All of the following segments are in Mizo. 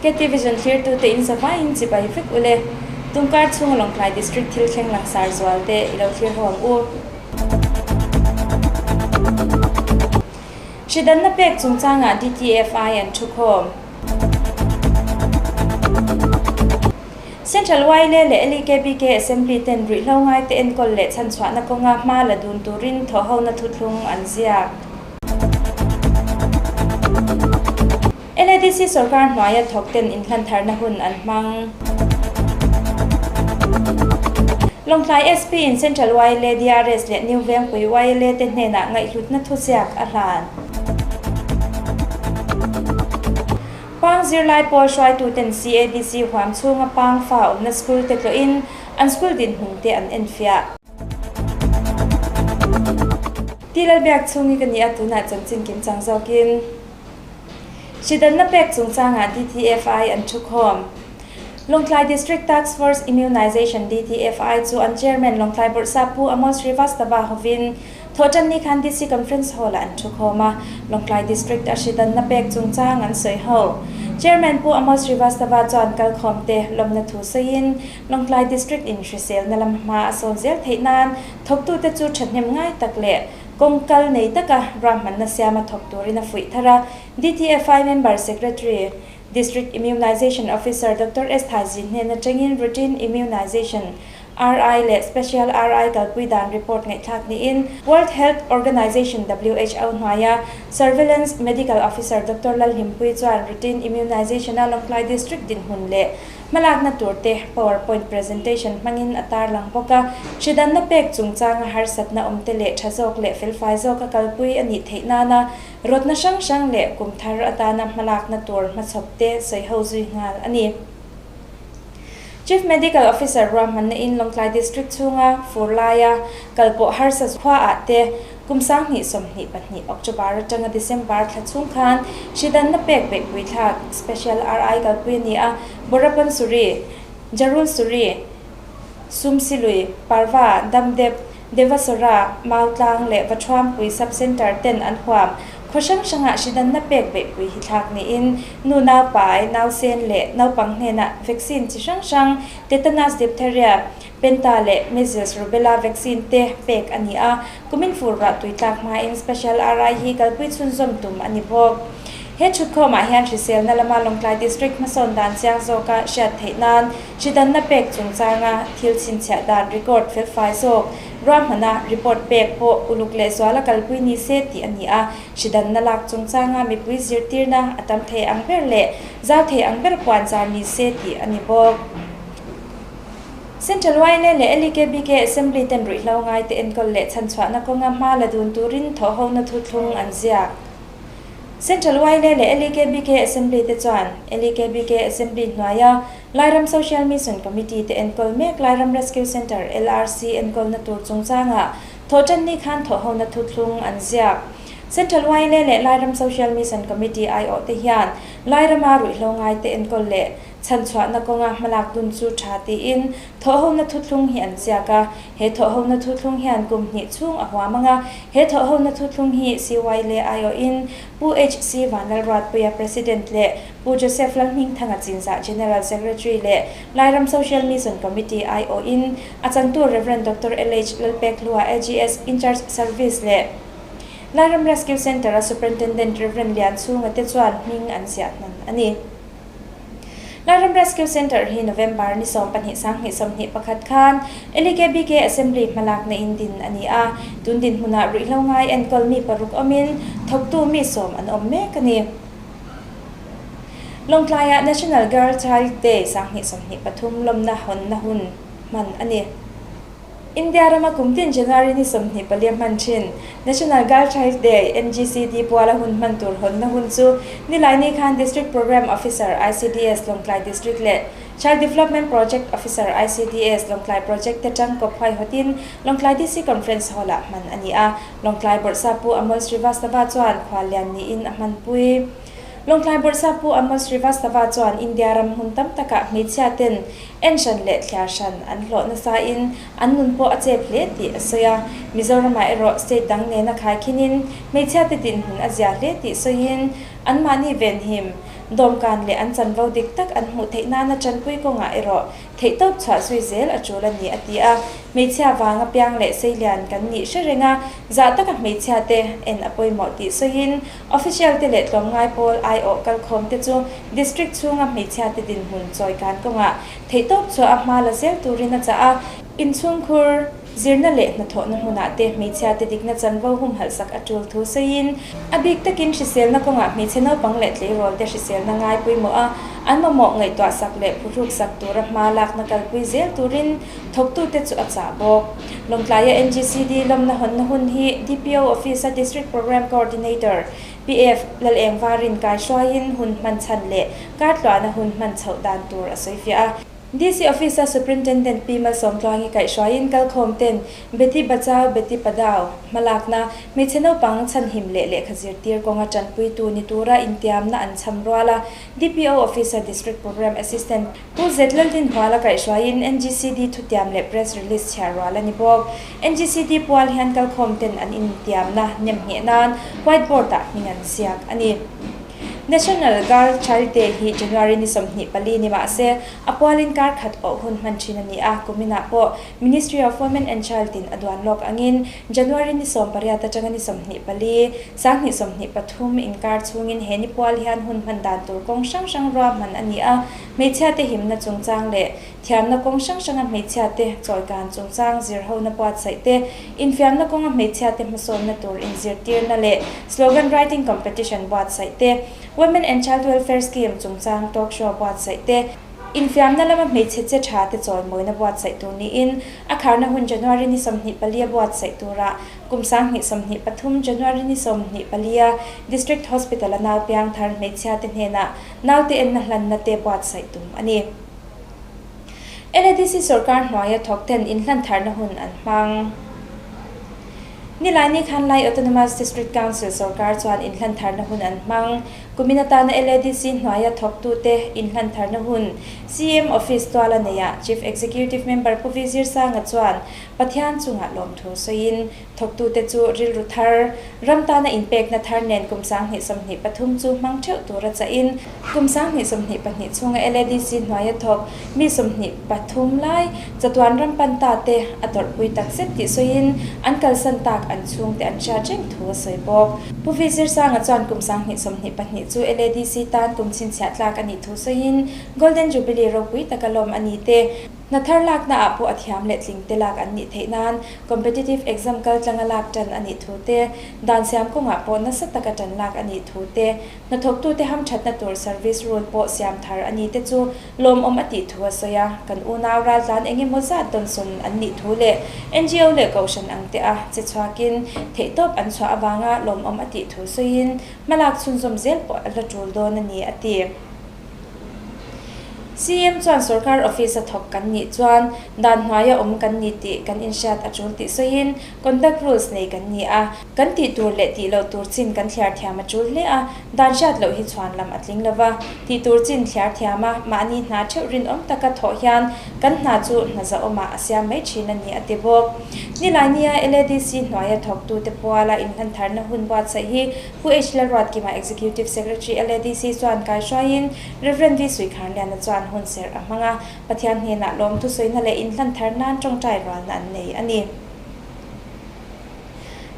KT Vision thlirtute in zavaiin chibai vek ule. Tungkar chhunga Lawngtlai District thil thleng langsar zual te i lo thlir ho ang u. Hridanna pek chungchangah DTFI an thukhawm. Central YLA leh LEKBK Assembly ten ruihhlo ngaite enkawl leh chhanchhuahna kawnga hma la dun turin thawhhona thuthlung an ziak. LADC sorkar hnuaia thawk ten inhlantharna hun an hmang. Lawngtlai SP in Central YLA, DRS leh New Vengpui YLA te hnenah ngaihhlutna thuziak a hlan. Pang zirlai pawl hruaituten CADC huam chhunga pang fa awmna school te tlawhin an school dinhmun te an enfiah. Ti Lalbiak chhungi ka ni a, tunah chanchin kim chang zawkin Hridanna pek chungchangah DTFI an thukhawm. Lawngtlai District Task Force Immunization, DTFI, chu an Chairman Lawngtlai Bawrhsap Pu Amol Srivastava hovin Thawhtanni khan DC Conference Hall-ah an thukhawm a, Lawngtlai District a hridanna pek chungchang an sawi ho. Chairman Pu Amol Srivastava chuan kalkhawmte lawmna thu sawiin Lawngtlai District in hriselna lam hma a sawn zel theih nan thawktute chu thahnem ngai tak leh kawng kal nei taka ruahmanna siama thawk turin a fuih thar a, DTFI Member Secretary, District Immunization Officer Doctor S. Thaizin hnen atangin Routine Immunization, RI, leh Special RI kalpui dan report ngaihthlak niin World Health Organization, who, hnuaia Surveillance Medical Officer Doctor Lalhlimpui chuan Routine Immunization-a Lawngtlai District dinhmun leh Hmalakna turte power point presentation hmangin a tarlang bawk a, hridanna pek chungchanga harsatna awmte leh tha zawk leh felfai zawka kalpui a nih theih nana rawtna hrang hrang leh kum thar atana hmalakna tur hmachhawpte sawiho zui nghal a ni. Chief Medical Officer ruahmanna in Lawngtlai District chhunga fur laia kalpawh harsa khuaah te Kum 2022 October atanga December thla chhung khan hridanna pek beihpui thlak Special RI kalpui a ni a, Borapan Suri, Jarul Suri, Sumsilui, Parva, Damdep, Devasora, Mautlang leh Vathuampui Sub-Centre ten an huam. Khaw hrang hrangah hridanna pek beihpui hi thlak niin nu naupai, nausen leh naupang hnenah vaccine chi hrang hrang, tetanus, diphtheria, Penta leh Measles Rubella vaccine te pek a ni a, kumin fur ruah tui tlak hmain Special RI hi kalpui chhunzawm tum a ni bawk. He thutkhawmah hian hriselna lama Lawngtlai District hmasawn dan chiang zawka hriat theih nan hridanna pek chungchanga thil chhinchhiah dan record felfai zawk ruahmana report pek pawh uluk lehzuala kalpui ni se tih a ni a, hridanna lak chungchanga mipui zirtirna a tam thei ang ber leh zau thei ang ber puanzar ni se tih a ni bawk. Central YLA leh LEKBK Assembly ten ruihhlo ngaite enkawl leh chhanchhuahna kawnga hma la dun turin thawhhona thuthlung an ziak. Central YLA leh LEKBK Assembly te chuan LEKBK Assembly hnuaia Lairam Social Mission Committee te enkawl mek Lairam Rescue Centre, LRC, enkawlna tur chungchangah thawhtanni khan thawhhona thuthlung an ziak. Central YLA leh Lairam Social Mission Committee aiawhte hian Lairama ruihhlo ngaite enkawl leh Chhanchhuahna kawnga hmalak dun chu tha tiin thawhhona thuthlung hi an ziak a, he thawhhona thuthlung hian kum hnih chhung a huam ang a, he thawhhona thuthlung hi CY leh aiawhin Pu HC Vanlalruatpuia President leh Pu Joseph Lalhmingthanga Chinzah General Secretary leh Lairam Social Mission Committee aiawhin a changtu Rev. Doctor LH Lalpekhlua AGS Incharge Service leh Lairam Rescue Centre-a Superintendent Rev. Lianchhunga te chuan hming an ziah hnan a ni. Lairam Rescue Centre hi November ni 12 2021 khan LEKBK Assembly hmalakna in din a ni a, tun dinhmunah ruihhlo ngai enkawl mi paruk awmin thawktu mi sawm an awm mek a ni. Lawngtlaiah National Girl Child Day 2023 lawmna hawnna hun hman a ni. India rama kum tin January ni 24 hman thin National Girl Child Day, NGCD, puala hun hman tur hawnna hun chu Nilaini khan District Programme Officer, ICDS, Lawngtlai District leh Child Development Project Officer, ICDS, Lawngtlai Project te tangkawp huaihawtin Lawngtlai DC Conference Hall-ah hman a ni a. Lawngtlai Bawrhsap Pu Amol Srivastava chuan khuallian niin a hmanpui. Lawngtlai Bawrhsap Pu Amol Srivastava chuan India ram hmun tam takah hmeichhia ten en hran leh thliar hran an hlawh nasa in an nun pawh a chep hle tih a sawi a. Mizoramah erawh state dang nena khaikhinin hmeichhia te dinhmun a zia hle tih sawiin anmahni venhim. dawmkan leh an chanvo dik tak an hmuh theih nana tanpui kawngah erawh theihtawp chhuah zui zel a tul a ni, a ti a. Hmeichhia vanga piang leh seilian kan nih hre reng a, zah taka hmeichhia te en a pawimawh tih sawiin official te leh tlawmngai pawl aiawh kalkhawm te chu district chhunga hmeichhia te dinhmun chawikan kawngah theihtawp chhuah a hma la zel turin a chah a. Inchhungkhur zirna leh hnathawhna hmunah te hmeichhia te dikna chanvo humhalh sak a tul thu sawiin, a bik takin hriselna kawngah hmeichhe naupang leh tleirawl te hriselna ngai pawimawh a, an mamawh ngaihtuah sak leh phuhruk sak tura hma lakna kalpui zel turin thawktute chu a chah bawk. Lawngtlaia NGCD lawmna hawnna hun hi DPO Office-a District Programme Coordinator PF Lalengvarin kaihruaiin hun hman chhan leh kartluahna hun hman chhoh dan tur a sawifiah a. DC Office-a Superintendent Pi Malsawmtluangi kaihhruaiin kalkhawm ten Beti Bachao Beti Padhao hmalakna, hmeichhe naupang chhanhim leh lehkha zirtir kawnga tanpuitu ni tura intiamna an chham rual a, DPO Office-a District Programme Assistant Pu Zet Laldinhuala kaihhruaiin NGCD thutiam leh Press Release chhiar rual a ni bawk. NGCD pual hian kalkhawm ten an intiamna nemngheh nan White Board-ah hming an ziak a ni. National Girl Child Day hi January ni 24 ni mah se, a pualin kar khat awh hun hman thin a ni a, kuminah pawh Ministry of Women and Child in a duan lawk angin January ni 18 atanga ni 24, 2023 inkar chhungin he ni pual hian hun hman dan tur kawng hrang hrang ruahman a ni a, hmeichhiate himna chungchang leh thiamna kawng hrang hranga hmeichhiate chawikan chungchang zirhona buatsaih te, Infiamna kawnga hmeichhiate hmasawnna tur inzirtirna leh slogan writing competition buatsaih te, Women and Child Welfare Scheme chungchang talk show buatsaih te, infiamna lama hmeichhe che tha te chawimawina buatsaih tur niin a kharna hun January ni 24 a buatsaih turah kum 2023 January ni 24 a District Hospital a nau piangthar hmeichhiate hnenah naute enna hlanna te buatsaih tum a ni. LADC sorkar hnuaia thawk ten inhlan tharna hun an hmang. Nilaini khan Lai Autonomous District Council sorkar chuan inhlan tharna hun an hmang. Kumin atana LADC hnuaia thawktute inhlan tharna hun CM Office tuala neiah Chief Executive Member Pu V Zirsanga chuan Pathian chungah lawmthu sawiin thawktute chu rilru thar, ram tana inpekna thar nen kum 2023 chu hmang theuh tura chahin kum 2022 chhunga LADC hnuaia thawk mi 23 lai chatuan ram pan ta te a tawrhpui tak zet tih sawiin an kalsan tak an chhungte an hriat reng thu a sawi bawk. Pu V Zirsanga chuan kum 2022 chu LADC tan kum chhinchhiah tlak a nih thu sawiin Golden Jubilee ropui taka lawm a ni te, Hna thar lakna ah pawh a thiam leh tling te lak an nih theih nan competitive exam kal tlanga lak tan a nih thu te, dan siam kawngah pawh nasa taka tan lak a nih thu te, hnathawktute hamthatna tur service rule pawh siam thar a ni te chu lawmawm a tih thu a sawi a. Kan unau raltlan eng emaw zat dawnsawn an nih thu leh NGO leh kohhran ang te a che chhuakin theihtawp an chhuah avanga lawmawm a tih thu sawiin hmalak chhunzawm zel pawh a la tul dawn a ni a ti. CM chuan sorkar office a thawk kan nih chuan dan hnuaia awm kan ni tih kan inhriat a tul tih sawiin conduct rules nei kan ni a, kan tih tur leh tih loh tur chin kan thliar thiam a tul hle a, dan hriat loh hi chhuan lam a tling lova, tih tur chin thliar thiam a, mahni hna theuh rinawm taka thawh hian kan hna chu hna zahawmah a siam mai thin a ni a ti bawk. Nilaini-a LADC hnuaia thawktute puala inhlantharna hun buatsaih hi Pu H. Lalruatkima Executive Secretary LADC chuan kaihruaiin Rev. V. Suikharliana chuan hun serh a hmang a, Pathian hnenah lawmthu sawina leh inhlan thar nan tawngtai rualna an nei a ni.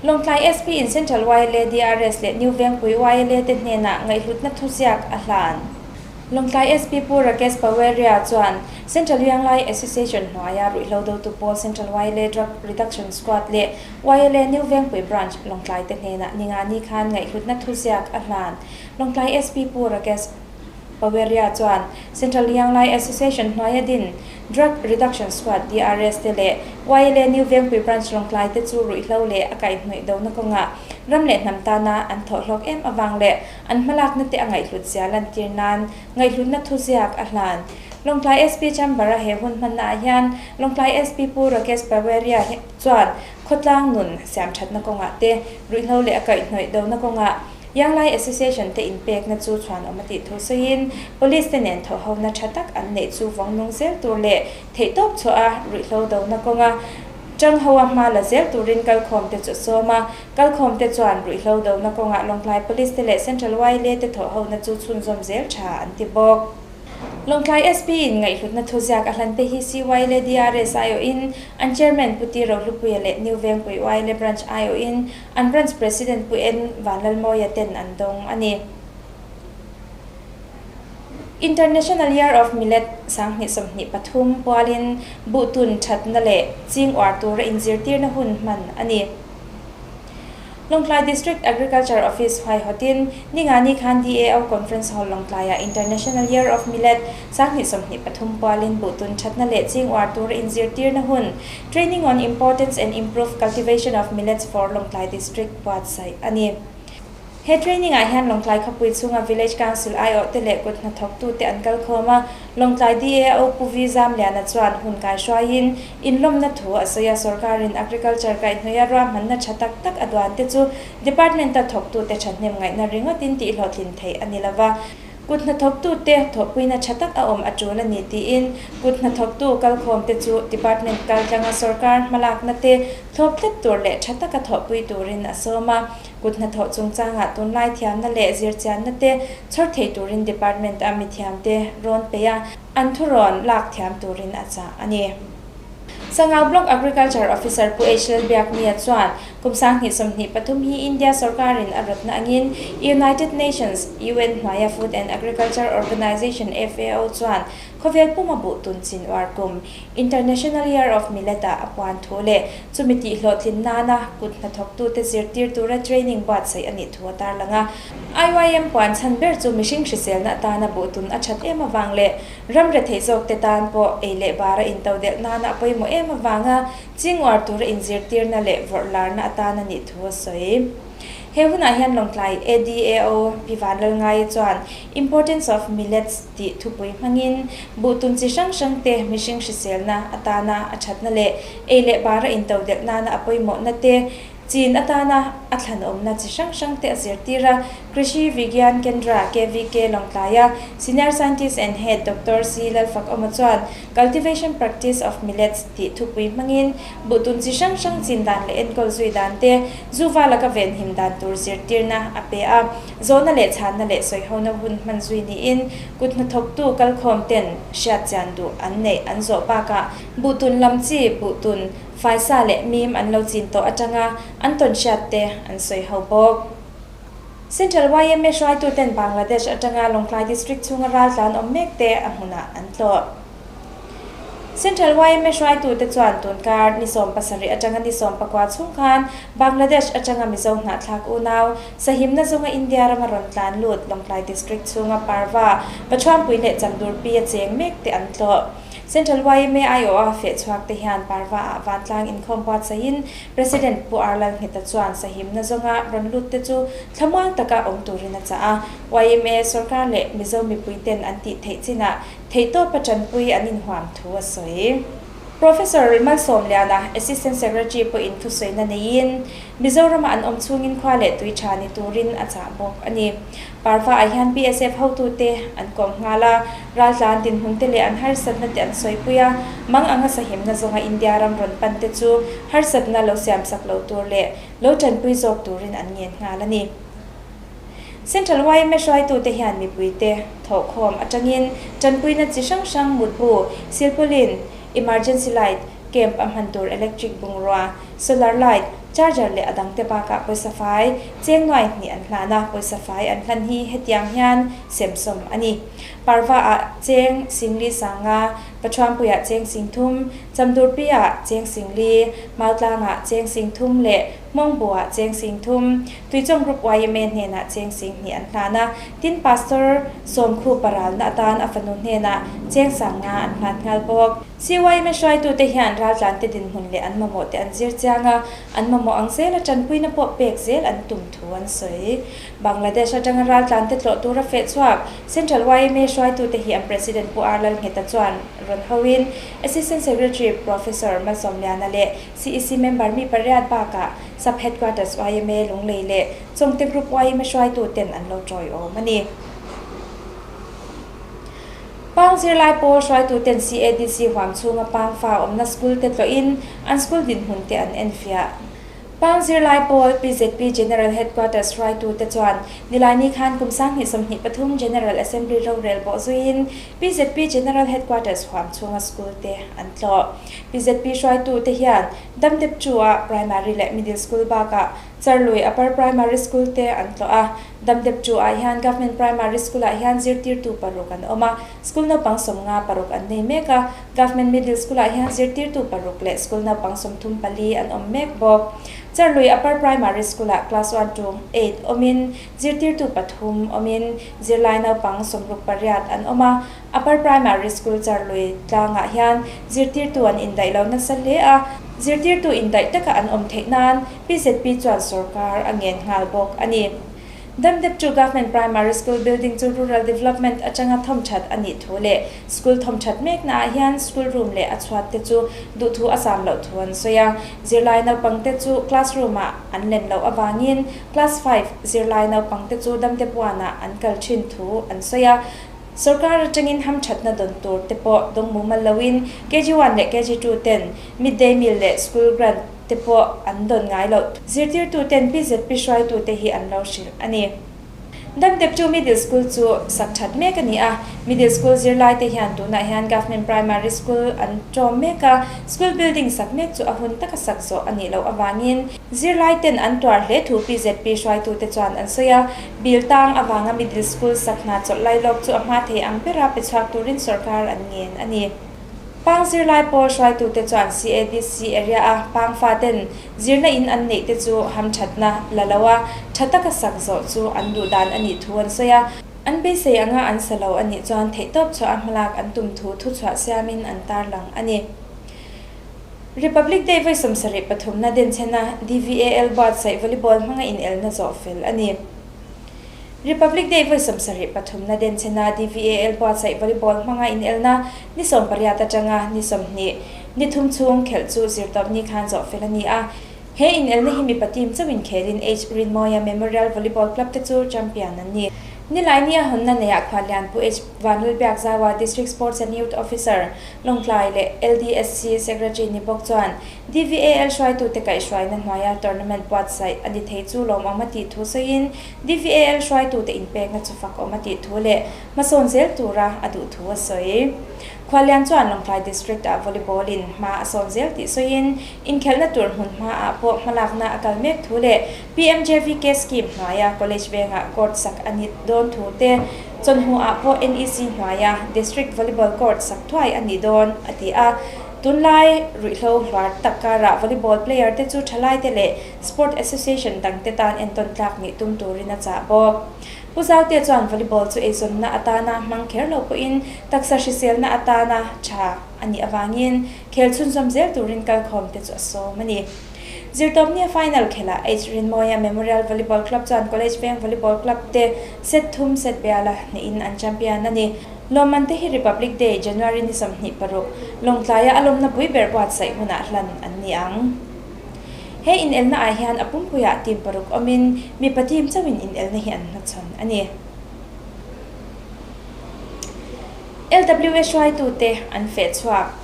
Lawngtlai SP in Central YLA, DRS leh New Vengpui YLA te hnenah ngaihhlutna thuziak a hlan. Lawngtlai SP Pu Rakesh Paweria chuan Central Yanglai Association hnuaia ruihhlo dotu pawl Central YLA Drug Reduction Squad leh YLA New Vengpui Branch Lawngtlai te hnenah ningani khan ngaihhlutna thuziak a hlan. Lawngtlai SP Pu Rakesh Paweria chuan Central Yanglai Association hnuaia din Drug Reduction Squad, DRS, te leh YLA New Vengpui Branch Lawngtlai te chu ruihhlo leh a kaihhnawih dona kawngah ram leh hnam tana an thawhhlawk em avang leh An hmalakna te a ngaihhlut zia lantir nan ngaihhlutna thuziak a hlan. Lawngtlai SP Chamber-a he hun hmanna ah hian Lawngtlai SP Pu Rakesh Paweria chuan khawtlang nun siamthatna kawngah te, ruihhlo leh a kaihhnawih dona kawngah Yanglai Association te inpekna chu chhuanawm a tih thu sawiin Police te nen thawhhona tha tak an neih chu vawng nung zel tur leh theihtawp chhuah a ruihhlo dona kawnga. Ṭang ho a hma la zel turin kalkhawmte chu a sawm a, kalkhawmte chuan ruihhlo dona kawngah Lawngtlai Police te leh Central YLA te thawhhona chu chhunzawm zel ṭha an ti bawk. Lawngtlai SP in ngaihhlutna thuziak a hlante hi CYLA DRS aiawhin an Chairman Pu Ti Rohlupuia leh New Vengpui YLA Branch aiawhin an Branch President Pu En Vanlalmawia ten an dawng a ni. International Year of Millet 2023 pualin buhtun thatna leh ching uar tura inzirtirna hun hman a ni. Lawngtlai District Agriculture Office huaihawtin Ningani khan DAO Conference Hall Lawngtlaiah International Year of Millet 2023 pualin buhtun thatna leh ching uar tura inzirtirna hun Training on Importance and Improved Cultivation of Millets for Lawngtlai District buatsaih a ni. He training ah hian Lawngtlai khawpui chhunga Village Council aiawhte leh kut hnathawktute an kal khawm a, Lawngtlai DAO Pu Vi Zamliana chuan hun kaihruaiin inlawmna thu a sawi a, sawrkarin Agriculture kaihhnawih a ruahmanna tha tak tak a duan te chu Department-a thawktute thahnem ngaihna ringawtin tihhlawhtlin theih a ni lova. Kut hnathawktute thawhpuina tha tak a awm a tul a ni tiin kut hnathawktu kalkhawmte chu department kaltlanga sawrkar hmalakna te thlawp tlat tur leh tha taka thawhpui turin a sawm a. Kut hnathawh chungchangah tunlai thiamna leh zirchianna te chhawr thei turin department a mithiamte rawn peih a, an thurawn lak thiam turin a chah a ni. Sangau Block Agriculture Officer Pu H Lalbiaknia chuan kum 2023 hi India sawrkarin a rawtna angin United Nations, UN, hnuaia Food and Agriculture Organization, FAO, chuan khawvel puma buh tun chin uar kum International Year of Millet-ah a puan thu leh chumi tihhlawhtlin nana kut hnathawktute zirtir tura training buatsaih a nih thu a tarlang a. IYM puan chhan ber chu mihring hriselna atana buh tun a that em avang leh Ram rethei zawkte tan pawh ei leh bara intodelh nana a pawimawh em avanga chinguar tura inzirtirna leh vawrh larna atan a nih thu a sawi. He hunah hian Lawngtlai ADAO Pi Vanlalngaia chuan Importance of Millets tih thupui hmangin buhtun chi hrang hrangte mihring hriselna atana a thatna leh ei leh bara intodelh nana a pawimawhna te Chin atana a thlanawmna chi hrang hrangte a zirtir a, Krishi Vigyan Kendra, KVK, Lawngtlaia Senior Scientist and Head Doctor C. Lalfakawma chuan Cultivation Practice of Millets tih thupui hmangin buhtun chi hrang hrang chin dan leh enkawl zui dan te, zuva laka venhim dan tur zirtirna a pe a. Zawhna leh chhanna leh sawihona hun hman zui niin kut hnathawktu kalkhawm ten hriatchian duh an neih an zawh bakah buhtun lam chi buhtun Faisa leh mim an lo chin tawh atanga an tawn hriat te an sawi ho bawk. Central yma hruaituten Bangladesh atanga Lawngtlai District chhunga raltlan awm mek te a hmunah an tlawh. Central yma hruaitute chuan tunkar ni 17 atanga ni 19 chhung khan Bangladesh atanga Mizo hnahthlak unau sahimna zawnga India rama rawn tlan lut Lawngtlai District chhunga Parva, Pathuampui leh Chamdurpi a cheng mek te an tlawh. Central yma aiawha feh chhuak te hian Parva ah vantlang inkhawm buatsaihin President Pu R Lalngheta chuan sahimna zawnga rawn lut te chu thlamuang taka awm turin a chah a. Yma sorkar leh Mizo mipui ten an tih theih chinah theihtawpa tanpui an inhuam thu a sawi. Professor Malsawmliana, Assistant Secretary pawhin thusawina neiin Mizorama an awm chhungin khua leh tui tha ni turin a chah bawk a ni. Parva ah hian BSF hotute an kawm nghal a, raltlan dinhmun te leh an harsatna te an sawipui a, mang anga sahimna zawnga India ram rawn pan te chu harsatna lo siamsak lo tur leh lo tanpui zawk turin an ngen nghal a ni. Central yma hruaitute hian mipuite thawhkhawm atangin tanpuina chi hrang hrang mutbu, silpaulin, emergency light, camp a hman tur electric bungrua, solar light, charger leh a dangte bakah pawisa fai cheng nuai hnih an hlan a, pawisa fai an hlan hi hetiang hian semsawm a ni. Parva ah cheng singli sanga, Pathuampuiah cheng sing thum, Chamdurpi-ah cheng singli, Mautlangah cheng sing thum leh Hmawngbuah cheng sing thum, Tuichawng Group yma hnenah cheng sing hnih an hlan a, tin Pastor Sawmkhu paralna atan a fanu hnenah cheng sang nga an hlan nghal bawk. CYMA hruaitute hian raltlante dinhmun leh an mamawh te an zir chiang a, an mamawh ang zela tanpuina pawh pek zel an tum thu an sawi. Bangladesh atanga raltlante tlawh tura feh chhuak Central yma hruaitute hi an President Pu R Lalngheta chuan rawn hoin Assistant Secretary Professor Malsawmliana leh CEC member mi pariat bakah Sub Headquarters yma Lunglei leh Chawngte Group yma hruaituten an lo tawiawm a ni. Pang zirlai pawl hruaituten CADC huam chhunga pang fa awmna school te tlawhin an school dinhmun te an enfiah. Pang zirlai pawl PZP General Headquarters hruaitute chuan Nilaini khan kum 2023 General Assembly rorel bawh zuiin PZP General Headquarters huam chhunga school te an tlawh. PZP hruaitute hian Damdep Chu-a Primary leh Middle School bakah Charlui Upper Primary School te an tlawh a. Damdep Chu-ah hian Government Primary School-ah hian zirtirtu paruk an awm a, school naupang 56 an nei mek a. Government Middle School-ah hian zirtirtu paruk leh school naupang 34 an awm mek bawk. Charlui Upper Primary School-ah Class one to eight awmin zirtirtu pathum awmin zirlai naupang 68 an awm a. Upper Primary School Charlui tlangah hian zirtirtu an indaih lo nasa hle a, zirtirtu indaih taka an awm theih nan PZP chuan sorkar a ngen nghal bawk a ni. Damdep chu Government Primary School building chu Rural Development atanga thawmthat a nih thu leh school thawmthat mekna ah hian school room leh a chhuat te chu duhthu a sam loh thu an sawi a. Zirlai naupang te chu classroom ah an len loh avangin class five zirlai naupang te chu Damdep one ah an kal thin thu an sawi a. Sorkar atangin hamthatna dawn tur te pawh dawng mumal loin KG one leh KG two ten midday meal leh school grant te pawh an dawn ngai loh. Zirtirtu ten PZP hruaitu te hi an lo hrilh a ni. Damdep chu middle school chu sak that mek a ni a. Middle school zirlai te hian tunah hian Government Primary School an tawm mek a, school building sak mek chu a hun taka sak zawh a nih loh avangin zirlai ten an tuar hle thu PZP hruaitu te chuan an sawi a. Bill tang avanga middle school sak hna chawlh lai lawk chu a hma thei ang bera pe chhuak turin sorkar an ngen a ni. Pang zirlai pawl hruaitute chuan CADC area a pang faten zirna in an neih te chu hamthatna la lo a, tha taka sak zawh chu an duh dan a nih thu an sawi a. An beisei anga an sa lo a nih chuan theihtawp chhuah a hmalak an tum thu thuchhuah siamin an tarlang a ni. Republic Day vawi 73 na denchhena DVAL buatsaih volleyball hmanga inelna zawh fel a ni. Republic Day vawi 73 na denchhena DVAL buatsaih volleyball hmanga inelna ni 18 atanga ni 20 ni thum chhung khelh chu zirtawpni khan zawh fel a ni a. He inelna hi mipa team chauhin khelin H Rinmawia Memorial Volleyball Club te chu champion an ni. Nilaini a hawnna neiah Khuallian Pu H Vanlalbiakzaua District Sports and Youth Officer Lawngtlai leh LDSC Secretary ni bawk chuan DVAL hruaitute kaihhruaina hnuaia tournament buatsaih a ni thei chu lawmawm a tih thu sawiin DVAL hruaitute inpekna chu fakawm a tih thu leh hmasawn zel tura a duh thu a sawi. Khuallian chuan Lawngtlai District-ah volleyball-in hma a sawn zel tih sawiin inkhelhna tur hmun hmaah pawh hmalakna a kal mek thu leh PMJVK scheme hnuaia college vengah court sak a ni dawn thu te Chawhnuah pawh NEC hnuaia District Volleyball Court sak thuai a ni dawn, a ti a. Tunlai ruihhlo hluar tak karah volleyball player te chu thalaite leh sport association dangte tan entawn tlak nih tum turin a chah bawk. Pu Zaute chuan volleyball chu eizawnna atana hmang kher lo pawhin taksa hriselna atana tha a nih avangin khel chhunzawm zel turin kalkhawm te chu a sawm a ni. Zirtawpnia final khelhah H Rinmawia Memorial Volleyball Club chuan College Veng Volleyball Club te set thum set biala hnehin an champion a ni. Lawmman te hi Republic Day, January ni 26, Lawngtlaia a lawmna pui ber buatsaih hunah hlan an ni ang. He inelna ah hian a pumpuiah team paruk awmin mipa team chauhin inelna hi an hmachhawn a ni. LWA hruaitute an feh chhuak.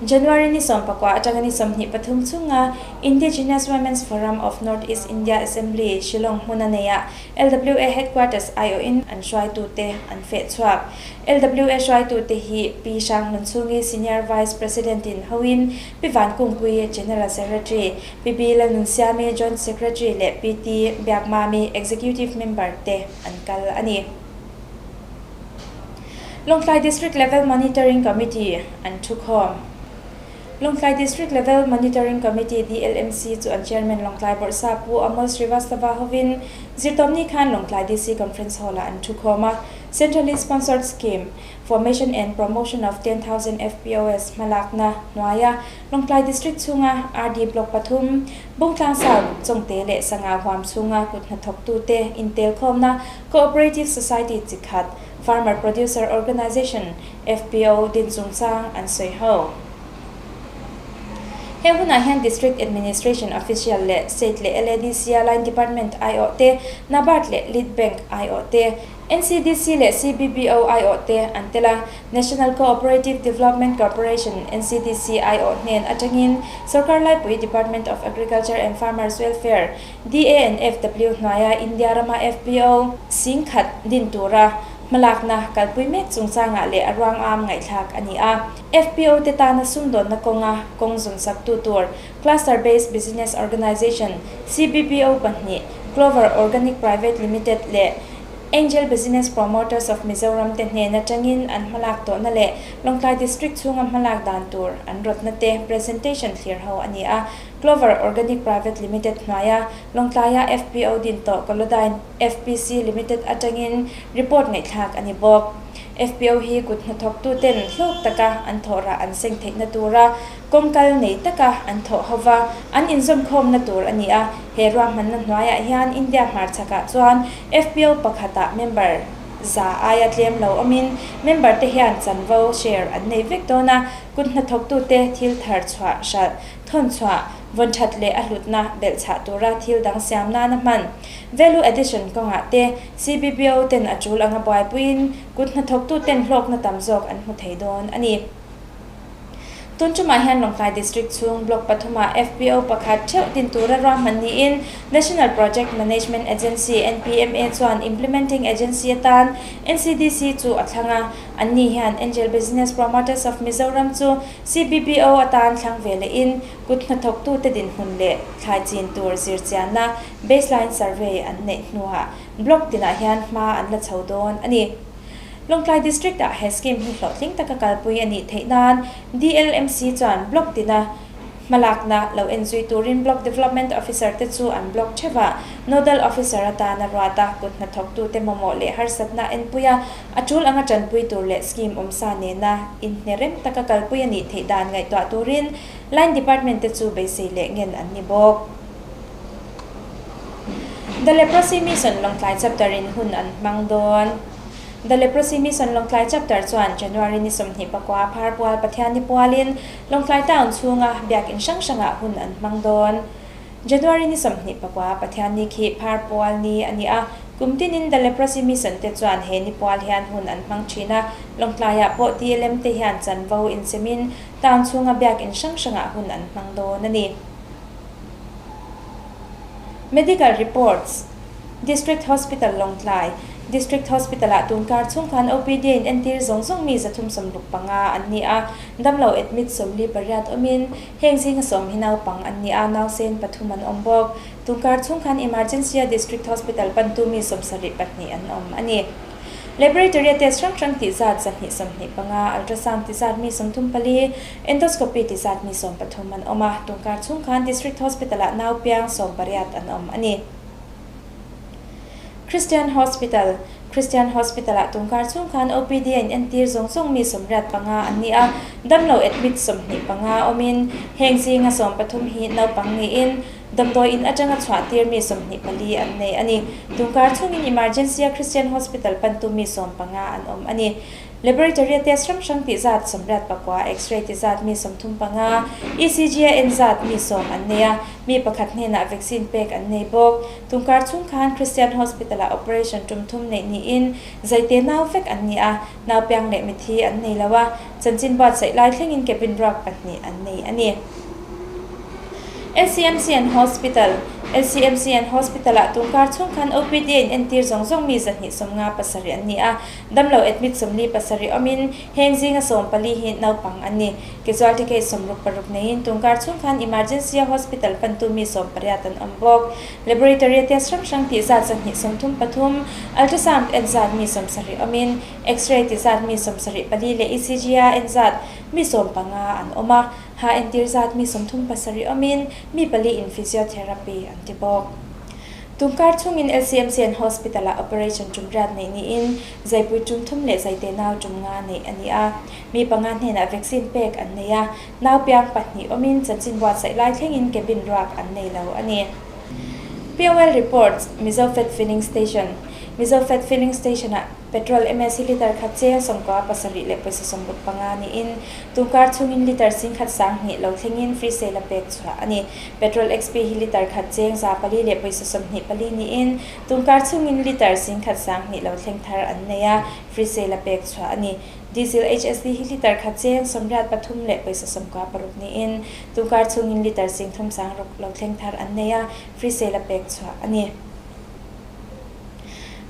January ni 19 atanga ni 23 chhunga Indigenous Women's Forum of North East India Assembly, Shillong hmuna neiah LWA Headquarters aiawhin an hruaitute an feh chhuak. LWA hruaitute hi Pi Hrangnunchhungi Senior Vice President in hoin Pi Vankungpui General Secretary, Pi B Lalnunsiami Joint Secretary leh Pi T Biakmami Executive Member te an kal a ni. Lawngtlai District Level Monitoring Committee an thukhawm. Lawngtlai District Level Monitoring Committee, DLMC, chu an Chairman Lawngtlai Bawrhsa Pu Amol Srivastava hovin Zirtawpni khan Lawngtlai DC Conference Hall-ah an thukhawm a. Centrally Sponsored Scheme, Formation and Promotion of 10,000 FPOs hmalakna hnuaia Lawngtlai District chhunga RD Block pathum, Bungtlang South, Chawngte leh Sangau huam chhunga kut hnathawktute intelkhawmna Cooperative Society chikhat, Farmer Producer Organization, FPO, din chungchang an sawi ho. He hunah hian District Administration Official leh State leh LADC-a Line Department aiawh te, NABARD leh Lead Bank aiawh te, NCDC leh CBBO aiawh te an tel a. National Co-operative Development Corporation, NCDC, aiawh hnen atangin Sorkar Laipui Department of Agriculture and Farmers Welfare, DANFW, hnuaia India rama FPO singkhat din tura hmalakna kalpui mek chungchangah leh a ruangam ngaihthlak a ni a. FPO te tana sumdawnna kawnga kawng zawn saktu tur Cluster Based Business Organization, CBBO, pahnih, Clover Organic Private Limited leh Angel Business Promoters of Mizoram te hnen atangin an hmalak tawhna leh Lawngtlai District chhunga hmalak dan tur an rawtna te presentation thlir ho a ni a. Clover Organic Private Limited hnuaia Lawngtlaia FPO din tawh Colodine FPC Limited atangin report ngaihthlak a ni bawk. FPO hi kut hnathawktuten hlawk taka an thawh rah an seng theihna tura kawng kal nei taka an thawh ho va, an inzawmkhawmna tur a ni a. He ruahmanna hnuaiah hian India hmarchhakah chuan FPO pakhatah member za aia tlem lo awmin member te hian chanvo, share, an nei vek dawn a, kut hnathawktute thil thar chhuah hralh thawn chhuah, vawn that leh a hlutna belhchhah tura thil dang siam nana hman, value addition kawngah te CBBO ten a tul anga buaipuiin kut hnathawktu ten hlawkna tam zawk an hmu thei dawn a ni. Tun tumah hian Lawngtlai District chhung Block pathumah FPO pakhat theuh din tura ruahman niin National Project Management Agency, NPMA, chuan Implementing Agency atan NCDC chu a thlang a. Anni hian Angel Business Promoters of Mizoram chu CBBO atan thlang ve lehin kut hnathawktute dinhmun leh thlai chin tur zirchianna Baseline Survey an neih hnuah Block tinah hian hma an la chho dawn a ni. Lawngtlai District-ah he scheme hi hlawhtling taka kalpui a nih theih nan DLMC chuan Block tina hmalakna lo en zui turin Block Development Officer te chu an Block theuhah Nodal Officer atana ruat a, kut hnathawktute mamawh leh harsatna enpui a, a tul anga tanpui tur leh scheme awmsa nena inhne rem taka kalpui a nih theih dan ngaihtuah turin Line Department te chu beisei leh ngen an ni bawk. The Leprosy Mission Lawngtlai Chapter in hun an hmang dawn. The Leprosy Mission Lawngtlai Chapter chuan January ni 24 Pharpual Pathianni pualin Lawngtlai Town chhunga biakin hrang hrangah hun an hmang dawn. January ni 24 Pathianni khi Pharpual ni a ni a, kum tinin The Leprosy Mission te chuan he ni pual hian hun an hmang thin a, Lawngtlaiah pawh TLM te hian chanvo insemin Town chhunga biakin hrang hrangah hun an hmang dawn a ni. Medical reports, District Hospital Lawngtlai, District Hospital-ah tunkar chhung khan OPD in entir zawng zawng mi 365 an ni a, damlo admit 48 awmin heng zinga sawm hi naupang an ni a, nausen pathum an awm bawk. Tunkar chhung khan Emergency-a District Hospital pantu mi 72 an awm a ni. Laboratory-a test hrang hrang tih zat 125, ultrasound ti zat mi 34, endoscopy ti zat mi 13 an awm a, tunkar chhung khan District Hospital-ah nau piang 18 an awm a ni. Christian Hospital, Christian Hospital-ah tunkar chhung khan OPD a inentir zawng zawng mi 85 an ni a, damlo admit 25 awmin heng zinga 13 hi naupang niin Damdawi in atanga chhuah tir mi 24 an nei a ni. Tunkar chhungin Emergency-a Christian Hospital pantu mi 15 an awm a ni. Laboratory-a test hrang hrang tih zat 89, X-ray ti zat mi 35, ECG-a en zat mi 10 an nei a, mi pakhat hnenah vaccine pek an nei bawk. Tunkar chhung khan Christian Hospital-ah operation tum thum neih niin zaite nau vek an ni a, nau piang leh mithi an nei lo a, chanchin buatsaih lai thlengin cabin ruak pahnih an nei a ni. LCMC and Hospital, LCMC and Hospital-ah tunkar chhung khan OPD a inentir zawng zawng mi 257 an ni a, damlo admit 47 awmin heng zinga 14 hi naupang an ni. Casualty case 66 neiin tunkar chhung khan emergency-a hospital pantu mi 18 an awm bawk. Laboratory-a test hrang hrang tih zat 233, ultrasound en zat mi 70 awmin X-ray ti zat mi 74 leh ECG-a en zat mi 15 an awm a. Ha entir zat mi 37 awmin mi pali in physiotherapy an ti bawk. Tunkar chhungin LCMC and Hospital-ah operation tum riat neih niin zaipui tum thum leh zaite nau tum nga neih a ni a. Mi panga hnenah vaccine pek an nei a, nau piang pahnih awmin chanchin buatsaih lai thlengin cabin ruak an nei lo a ni. POL reports, Mizo Fat Filling Station, Mizo Fat Filling Station-ah. Petrol MS hi litre khat cheng 77 leh pawisa 65 niin tunkar chhungin litre 10,1 20 lo thlengin free sale a pek chhuah a ni. Petrol XP hi litre khat cheng 400 leh pawisa 24 niin tunkar chhungin litre 10,1 20 lo thleng thar an nei a, free sale a pek chhuah a ni. Diesel HSD hi litre khat cheng 83 leh pawisa 96 niin tunkar chhungin litre 3,000 6 lo thleng thar an nei a, free sale a pek chhuah a ni.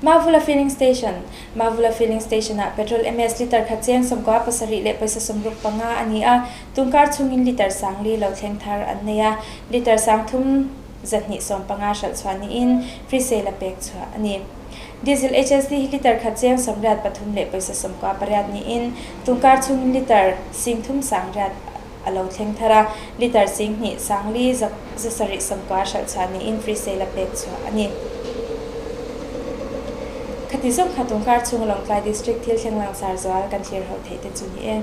Mavula Filling Station, Mavula Filling Station-ah petrol MS litre khat cheng 97 leh pawisa 65 a ni a, tunkar chhungin litre 4,000 lo thleng thar an nei a, litre 3,215 hralh chhuah niin free sale a pek chhuah a ni. Diesel HSD hi litre khat cheng 83 leh pawisa 98 niin tunkar chhungin litre 3,000 8 a lo thleng thar a, litre 2,000 4 790 hralh chhuah niin free sale a pek chhuah a ni. Khati zawng kha tunkar chhung Lawngtlai District thil thleng langsar zual kan thlir ho theih te chu ni e.